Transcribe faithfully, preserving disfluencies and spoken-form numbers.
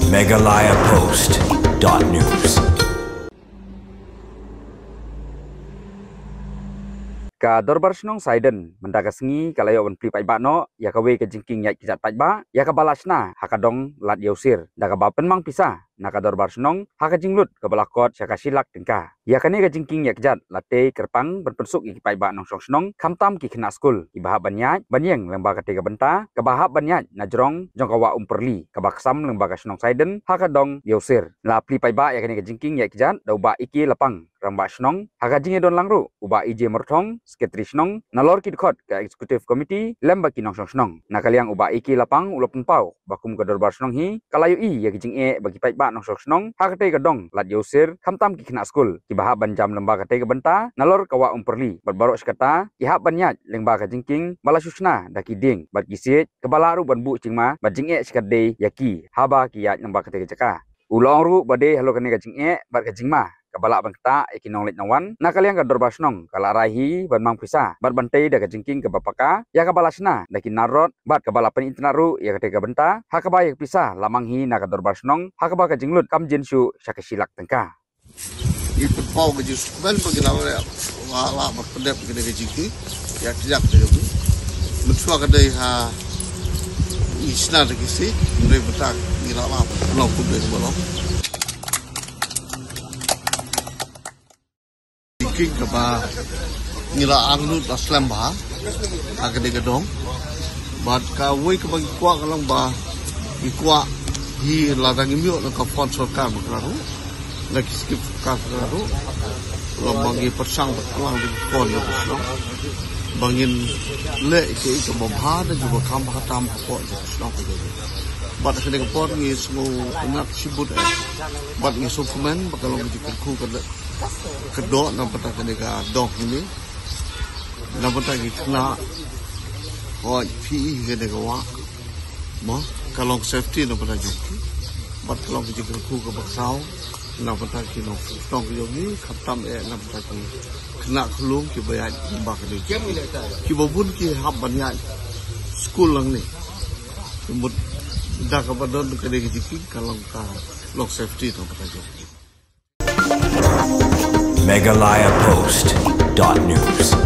Meghalaya Post dot news. Ka Dorbar Shnong Saiden mynta ka sngi ka la ïoh ban plie paidbah noh ïa kawei ka jingkieng ïaid kjat paidbah ïa kaba la shna ha ka dong Lad Ïewsir da kaba pynmang pisa na ka Dorbar Shnong ha ka jinglut kaba la kot sha ka shi lak tyngka. Ïa kane ka jingkieng ïaid kjat la tei kyrpang ban pynsuk ïa ki paidbah nongshong shnong khamtam ki khynnah skul kiba hap ban ïaid ban ïeng lyngba katei ka bynta kaba hap ban ïaid na jrong jong ka Wah Umpyrli kaba kham lyngba ka shnong Saiden ha ka dong Ïewsir. La plie paidbah ïa kane ka jingkieng ïaid kjat da u Bah Ike Lapang, Rangbah Shnong, ha ka jingïadon lang ruh u Bah E J Myrthong, Secretary Shnong, nalor ki dkhot ka Executive Committee lem bad ki nongshong shnong. Na ka liang u Bah Ike Lapang u la pynpaw ba kum ka Dorbar Shnong hi ka la ïohi ïa ki jingeh ba ki paidbah nongshong shnong ha katei ka dong Lad Ïewsir khamtam ki khynnah skul kiba hap ban jam lyngba katei ka bynta nalor ka Wah Umpyrli bad baroh shi katta ki hap ban ïaid lyngba ka jingkieng ba la shu shna da ki dieng bad ki siej kaba lah ruh ban buh jingma bad jingeh shikatdei ïa ki haba ki ïaid lyngba katei ka jaka. U la ong ruh ba dei halor kane ka jingeh bad ka jingma kaba lah ban ktah ïa ki nongleit nongwan, na ka liang ka Dorbar Shnong ka la rai hi ban mang pisa bad ban tei da ka jingkieng kaba paka ïa kaba la shna da ki nar rot bad kaba la pynitynnad ruh ïa katei ka bynta ha kaba ïa ka pisa la mang hi na ka Dorbar Shnong ha kaba ka jinglut kam jin shuh sha ka shi lak tyngka. Ngi pynpaw ka jingsngewbha ba ngi la leh, la lah ban pyndep kane ka jingkieng ïaid kjat ka jong ngi. Mynshuwa ka dei ha ngi shna da ki siej, hynrei mynta ngi la lah ban pynlong kumne kumba long. Jingkieng kaba ngi la angnud la slem bha ha kane ka dong. Bad kawei kaba ngi kwah ka long ba ngi kwah hi lada ngim ïoh na ka fund sorkar bakla ruh, na ki skim sorkar bakla ruh, long ba ngi pyrshang bad pynlang da ki fund na ka shnong ba ngin leh kaei kaba bha da jubab kham bha tam hapoh jong ka shnong ka jong ngi. Bad ha kane ka por ngi sngewtynnat shibun eh bad ngi sngewkmen ba ka long ka jingkyrkhu ka dei ka doh na bynta kane ka dong kine, na bynta ki khynnah, hooid, phi i kane ka wah, mo, ka long safety na bynta jong ki bad ka long ka jingkyrkhu kaba khraw na bynta ki nongshong shnong ka jong ngi, khamtam eh na bynta ki khynnah khunlung kiba ïaid lyngba kane, kiba bun ki hap ban ïaid skul nangne. Mut da kaba don kane ka jingkieng ka long ka long safety na bynta jong ngi. Meghalaya Post dot news.